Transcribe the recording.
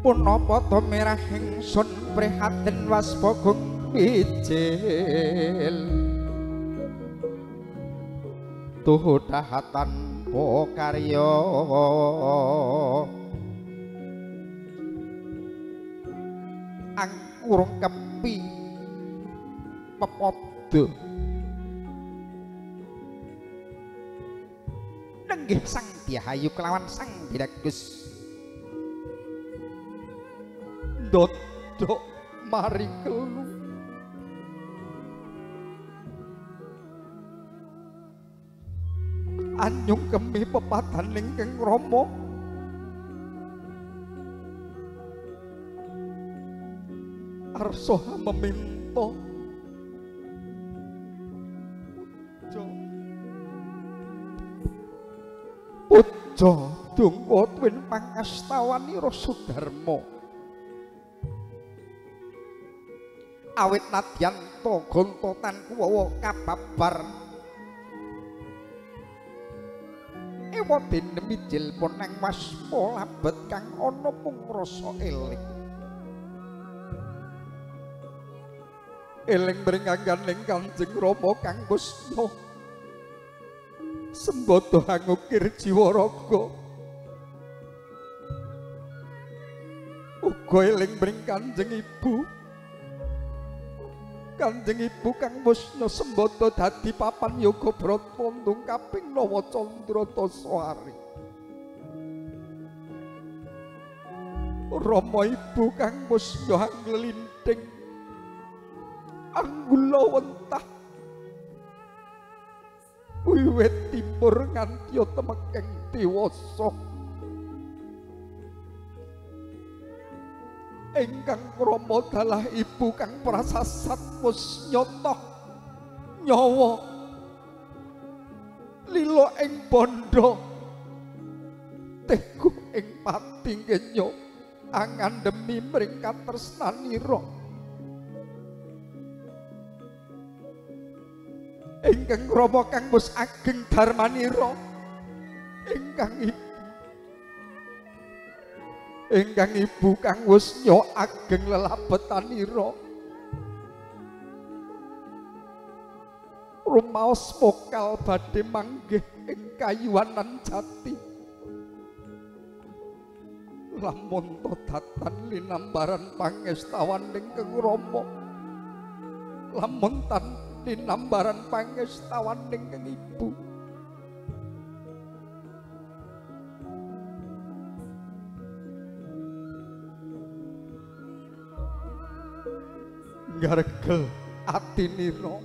Punapa to mirah ingsun prihatin waspagung mijil tuhu dahatan po karya angkurung kepi pepodo nenggih Sang Dihayu kelawan Sang Diragus dodok mari kelu anyung kemi pepadaning ingkang rama arsa meminta puja puja dungka twin pangastawanira Sudarma awit nadyan gonta tan kuwawa kababar ewa dene mijil ponang waspa labet kang ana mung rasa eling eling mringangganing Kanjeng Rama kang Kusna sembada angukir jiwa raga uga eling mring Kanjeng Ibu Kanjeng Ibu kang Musna sembada dadi papan yoga brata ndungkaping Nawa Candra Tasari. Rama Ibu kang Musna anglinting anggula wentah wiwit timur nganti temekeng dewasa. Ingkang krama dalah ibu kang prasasat wis nyotoh nyawa lila ing bandha teguh ing pati kenya angandemi mring katresnanira. Ingkang krama kang wis ageng dharmanira ingkang ibu ingkang ibu kang wis nyo ageng lelabetanira rumaos pokal badhe manggih ing kayuwanan jati lamun to datan linambaran pangestawan ingkang rama lamun tan linambaran pangestawan ingkang ibu. Gargel atinira